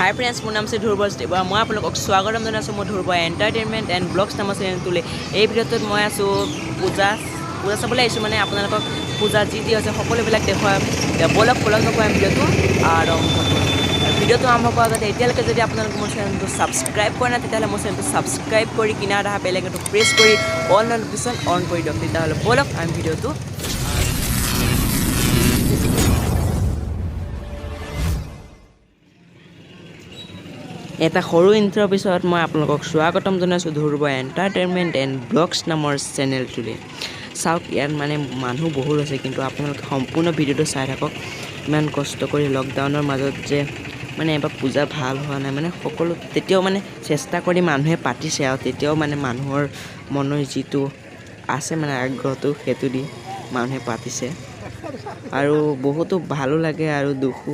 হাই friends, মোৰ নাম আছে ধ্ৰুৱ দেৱ। মই আপোনালোকক স্বাগতম জনাইছোঁ মোৰ ধ্ৰুৱ এণ্টাৰটেইনমেণ্ট এণ্ড ব্লগছ নামৰ চেনেলটোলৈ। এই ভিডিঅ'টোত মই আছোঁ পূজা পূজা চাবলৈ আহিছোঁ। মানে আপোনালোকক পূজা যি যি হৈছে সকলোবিলাক দেখুৱাম। এতিয়া ব'লক, পলম নকৰাই ভিডিঅ'টো আৰম্ভ কৰোঁ। আৰু ভিডিঅ'টো আৰম্ভ কৰাৰ আগতে এতিয়ালৈকে যদি আপোনালোকে মোৰ চেনেলটো ছাবস্ক্ৰাইব কৰা নাই, তেতিয়াহ'লে মোৰ চেনেলটো ছাবস্ক্ৰাইব কৰি কিনাৰত অহা বেল আইকনটো প্ৰেছ কৰি অল নটিফিকেশ্যন অন কৰি দিয়ক। তেতিয়াহ'লে ব'লক, আমি ভিডিঅ'টো। এটা সৰু ইণ্ট্ৰৰ পিছত মই আপোনালোকক স্বাগতম জনাইছোঁ ধ্ৰুৱ এণ্টাৰটেইনমেণ্ট এণ্ড ব্লগছ নামৰ চেনেলটোলৈ। চাওক, ইয়াত মানে মানুহ বহুত আছে, কিন্তু আপোনালোকে সম্পূৰ্ণ ভিডিঅ'টো চাই থাকক। ইমান কষ্ট কৰি লকডাউনৰ মাজত যে মানে এবাৰ পূজা ভাল হোৱা নাই, মানে সকলো তেতিয়াও মানে চেষ্টা কৰি মানুহে পাতিছে আৰু তেতিয়াও মানে মানুহৰ মনৰ যিটো আছে মানে আগ্ৰহটো, সেইটো দি মানুহে পাতিছে আৰু বহুতো ভালো লাগে আৰু দুখো,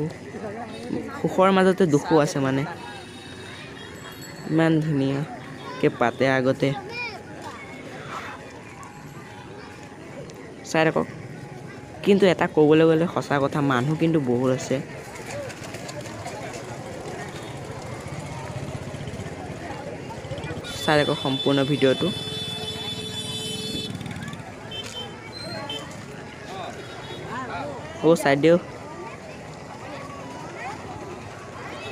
সুখৰ মাজতে দুখো আছে। মানে ইমান ধুনীয়াকৈ পাতে আগতে। চাই থাকক। কিন্তু এটা ক'বলৈ গ'লে সঁচা কথা, মানুহ কিন্তু বহুত আছে। চাই থাকক সম্পূৰ্ণ ভিডিঅ'টো। অ' চাই দিওঁ,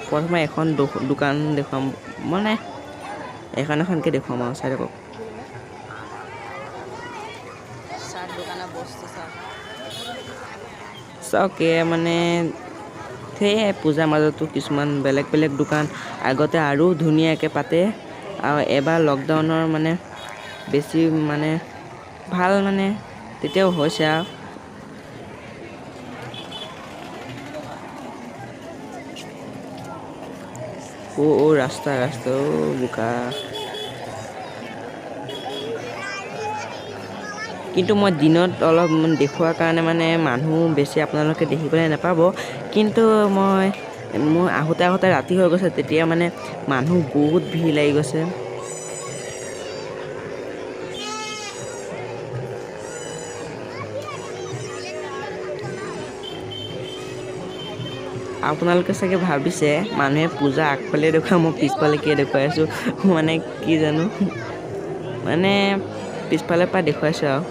প্ৰথমে এখন দোকান দেখুৱাম, মানে এখন এখনকৈ দেখুৱাম আৰু চাই থাকক। চাহ দোকানৰ বস্তু চাওক। চাওক, এয়া মানে সেয়াই পূজাৰ মাজতো কিছুমান বেলেগ বেলেগ দোকান। আগতে আৰু ধুনীয়াকৈ পাতে আৰু এবাৰ লকডাউনৰ মানে বেছি মানে ভাল মানে তেতিয়াও হৈছে আৰু। অ' অ' ৰাস্তা ৰাস্তা, অ' বোকা। কিন্তু মই দিনত অলপ দেখুওৱাৰ কাৰণে মানে মানুহ বেছি আপোনালোকে দেখিবলৈ নাপাব। কিন্তু মই মোৰ আহোঁতে আহোঁতে ৰাতি হৈ গৈছে, তেতিয়া মানে মানুহ বহুত ভিৰ লাগি গৈছে। আপোনালোকে চাগে ভাবিছে, মানুহে পূজা আগফালে দেখুৱাই, মই পিছফালে কিয় দেখুৱাই আছোঁ, মানে কি জানো, মানে পিছফালৰ পৰা দেখুৱাইছোঁ আৰু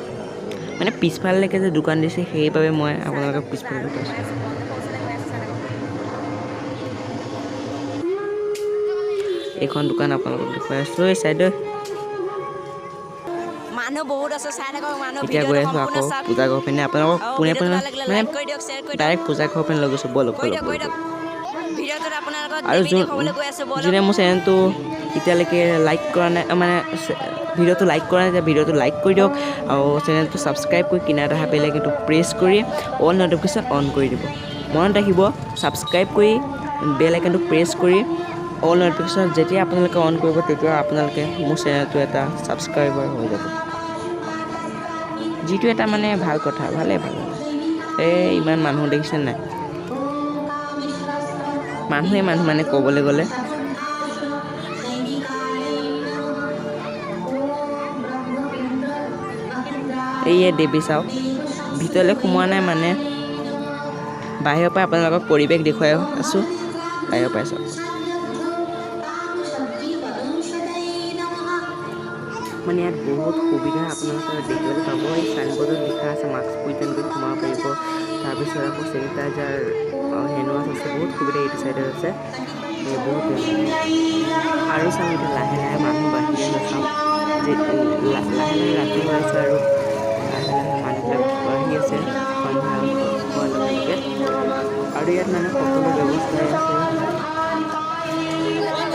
মানে পিছফাললৈকে যে দোকান দিছে, সেইবাবে মই আপোনালোকক পিছফালে দেখুৱাইছোঁ। এইখন দোকান আপোনালোকক দেখুৱাই আছোঁ। এই চাইডত মানুহ বহুত আছে, চাই থাকক মানুহ। এতিয়া গৈ ভিডিঅ'টো আছোঁ সম্পূৰ্ণ আকৌ চাওক। পূজা ঘৰ পিনে আপোনালোকক আৰু পোনে ভিডিঅ'টো পোনে ভাল লাগিলে মানে লাইক কৰি দিয়ক, শ্বেয়াৰ কৰি দিয়ক। ডাইৰেক্ট পূজা ঘৰ পিনে লৈ গৈছোঁ। ব'লক। কৰি ব'লক। দিয়ক, কৰি ব'লক। দিয়ক। ভিডিঅ'টোত আপোনালোকক আৰু দেৱী যোন দেখুৱাবলৈ গৈ আছোঁ, ব'লক। যোনে মোৰ চেনেলটো এতিয়ালৈকে লাইক কৰা নাই, মানে ভিডিঅ'টো লাইক কৰা নাই, তেতিয়া ভিডিঅ'টো লাইক কৰি দিয়ক আৰু চেনেলটো ছাবস্ক্ৰাইব কৰি কিনাৰত অহা বেল আইকনটো প্ৰেছ কৰি অল নটিফিকেশ্যন অন কৰি দিব। মনত ৰাখিব, ছাবস্ক্ৰাইব কৰি বেল আইকনটো প্ৰেছ কৰি অল নটিফিকেশ্যন যেতিয়া আপোনালোকে অন কৰিব, তেতিয়া আপোনালোকে মোৰ চেনেলটো এটা ছাবস্ক্ৰাইবাৰ হৈ যাব, যিটো এটা মানে ভাল কথা, ভালেই ভাল। এই ইমান মানুহ দেখিছে নাই? মানুহে মানুহ, মানে ক'বলৈ গ'লে এইয়ে দেৱী। চাওক, ভিতৰলৈ সোমোৱা নাই, মানে বাহিৰৰ পৰা আপোনালোকক পৰিৱেশ দেখুৱাই আছোঁ। বাহিৰৰ পৰাই চাওক। মানে ইয়াত বহুত সুবিধা আপোনালোকে দেখিবলৈ পাব। এই চাইনবৰ্ডত লিখা আছে, মাস্ক পৰিধান কৰি সোমাব পাৰিব। তাৰপিছত আকৌ চেনিটাইজাৰ, হেণ্ড ৱাছ আছে, বহুত সুবিধা এইটো চাইডত আছে। এই বহুত আৰু চাওঁ, এতিয়া লাহে লাহে মানুহ বাঢ়ি আছে। চাওক যে লাহে লাহে ৰাতি হৈ আছে আৰু লাহে লাহে মানুহবিলাক বাঢ়ি আছে সন্ধিয়া হোৱাৰ লগে লগে। আৰু ইয়াত মানে সকলো ব্যৱস্থাই আছে।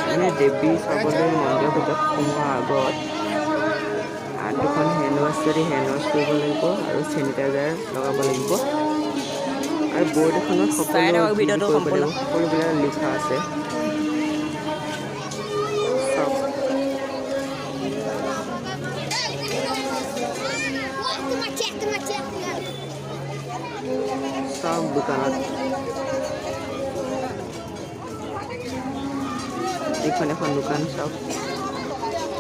মানে দেৱী চাবলৈ মন্দিৰৰ ভিতৰত সোমোৱাৰ আগত হাত দুখন হেণ্ড ৱাছ যদি হেণ্ড ৱাছ কৰিব লাগিব আৰু চেনিটাইজাৰ লগাব লাগিব। আৰু বৰ্ড এখনত চাই সকলো থাকক যি যি ভিডিঅ'টো কৰিব সম্পূৰ্ণ। লাগিব সকলোবিলাক লিখা আছে। চাওক। চাওক, দোকানত এইখন এখন দোকান। চাওক,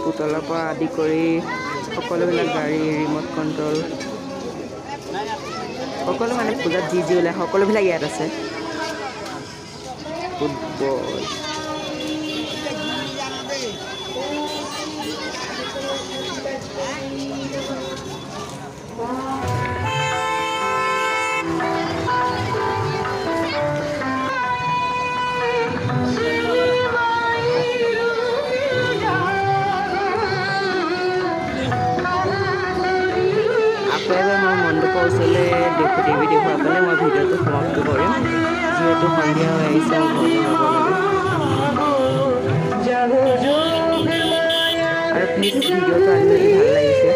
পুতলাৰ পৰা আদি কৰি সকলোবিলাক, গাড়ী, ৰিম'ট কণ্ট্ৰল, সকলো মানে পূজাত যি যি ওলায় সকলোবিলাক ইয়াত আছে। ফুটবল। আকৌ এবাৰ মই মণ্ডপৰ ওচৰলৈ দেখো দেৱী দেখুৱাই পেলাই মই ভিডিঅ'টো সমাপ্ত কৰিম, যিহেতু সন্ধিয়া হৈ আহিছে, মই ঘৰলৈ যাব লাগে। আৰু প্লিজ ভিডিঅ'টো আজি যদি ভাল লাগিছে,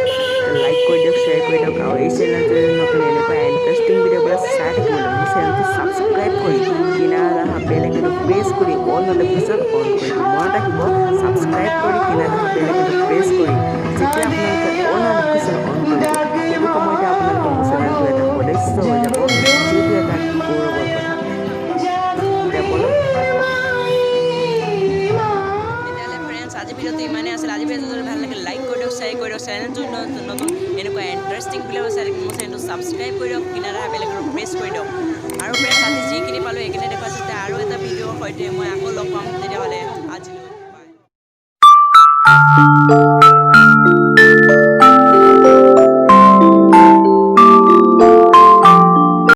লাইক কৰি দিয়ক, শ্বেয়াৰ কৰি দিয়ক। আৰু এই চেনেলটো যদি নতুন, এনেকুৱা ইণ্টাৰেষ্টিং ভিডিঅ'বিলাক চাই থাকিবলৈ মোৰ চেনেলটো ছাবস্ক্ৰাইব কৰি কিনাৰত অহা বেল আইকনটো প্ৰেছ কৰি অল নটিফিকেশ্যন অন কৰি দিব। মনত ৰাখিব, ছাবস্ক্ৰাইব কৰি কিনাৰত অহা বেল আইকনটো প্ৰেছ কৰি যেতিয়া আপোনালোকে অল নটিফিকেশ্যন অন কৰিব, সেইটো সময়তে আপোনালোকৰ মোৰ চেনেলটো এটা সদস্য হৈ যাব, যিটো এটা গৌৰৱৰ কথা। এতিয়া ব'লক। তেতিয়াহ'লে ফ্ৰেণ্ডছ, আজি ভিডিঅ'টো ইমানেই আছিল। আজি ভিডিঅ'টো যদি ভাল লাগে, লাইক কৰি দিয়ক, শ্বেয়াৰ কৰি দিয়ক। চেনেলটো নতুন নতুন এনেকুৱা ইণ্টাৰেষ্টিং ভিডিঅ' চাই মোৰ চেনেলটো ছাবস্ক্ৰাইব কৰি দিয়ক, কিনাৰে বেল আইকনটো প্ৰেছ কৰি দিয়ক। আৰু ফ্ৰেণ্ডছ, আজি যিখিনি পালোঁ সেইখিনি দেখুৱাইছোঁ। তেতিয়া আৰু এটা ভিডিঅ'ৰ সৈতে মই আকৌ লগ পাম। তেতিয়াহ'লে আজিলৈ বাই।